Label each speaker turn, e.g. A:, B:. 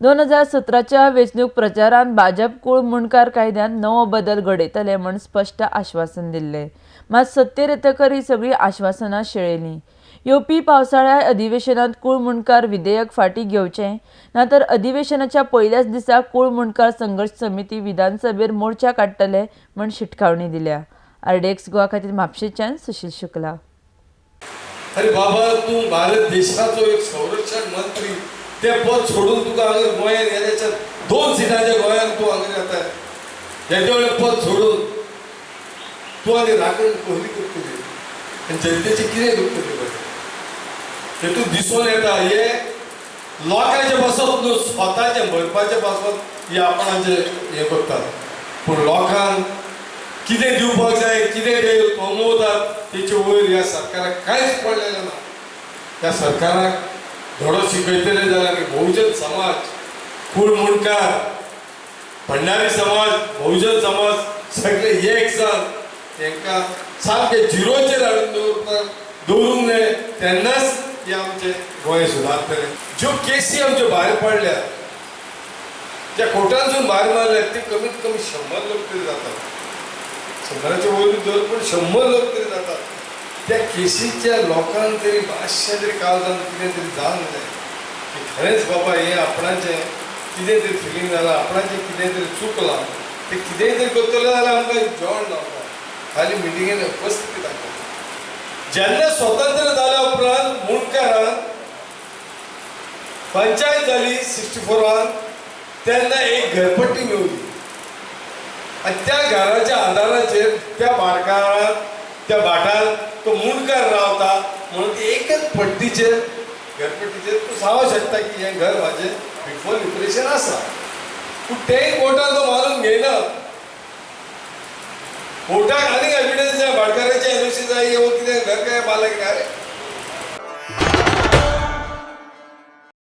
A: 2017च्या वेंचणूक प्रचारांत भाजप कूळ मुंडकार कायद्यांत नवो बदल घडयतले म्हूण स्पश्ट आश्वासन दिल्लें. मात सत्तेर येतकर ही सगळीं आश्वासनां शेळेलीं. येवपी पावसाळ्या अधिवेशनांत कूळ मुंडकार विधेयक फाटीं घेवचें ना तर अधिवेशनाच्या पयल्याच दिसा कूळ मुंडकार संघर्श समिती विधानसभेर मोर्चा काडटले म्हूण शिटकावणी दिल्या. आरडीएक्स गोवा खातीर म्हापशेंच्यान सुशील शुक्ला.
B: अरे बाबा, तूं भारत देशाचो एक संरक्षण मंत्री, ते पद सोडून तुका हांगा गोंयांत येण्याच्या 2 सिटांच्या गोंयांत तूं हांगा येता. हेजे व्हडलें पद सोडून तूं आनी राखण कसली करतली आनी जनतेचें कितें करतली? हेतून दिसून येता हे लोकांचे पासत न्हू, स्वताचे मरपाचे पासत हे आपणाचे हें करतात. पूण लोकांक कितें दिवपाक जाय, कितें ते कमवतात तेचे वयर ह्या सरकाराक कांयच पडलेलें ना. ह्या सरकाराक धडो शिकयतले जाल्यार बहुजन समाज, कूळ मुंडकार, भंडारी समाज, बहुजन समाज सगळे एक जावन तांकां सामकें झिरोचेर हाडून दवरूंक जाय, तेन्नाच हे आमचें गोंय सुदारतलें. ज्यो केसी आमच्यो भायर पडल्या, ज्या कोर्टांतसून भायर मारल्या, ते कमीत कमी 100 लोक तरी जातात. 100च्या वयर धर, पूण 100 लोक तरी जातात. त्या केसीच्या लोकांक तरी मातशें तरी काळजान कितें तरी जावंक जाय की खरेंच बाबा हें आपणाचें कितें तरी फिलींग जालां, आपणाचें कितें तरी चुकलां, तें कितेंय तरी करतलें जाल्यार आमकां जेवण लावता खाली मिटिंगेन उपस्थिती दाखयता. जेन्ना स्वतंत्र जाल्या उपरांत मुंडकारान पंचायत जाली 64, तेन्ना एक घरपट्टी मेवली आनी त्या घराच्या आधाराचेर त्या बारकारान त्या भाटान तो मुंडकार रावता म्हणून ती एकच पट्टीचेर घरपट्टीचेर तूं सांगूंक शकता की हें घर म्हाजें बिफोर लिबरेशन आसा. पूण तेंय कोर्टान तो मानून घेयना. कोर्टाक आनीक एविडन्स जाय, भाटकाराची एनओसी जाय, वो कितें घर काय मालक. अरे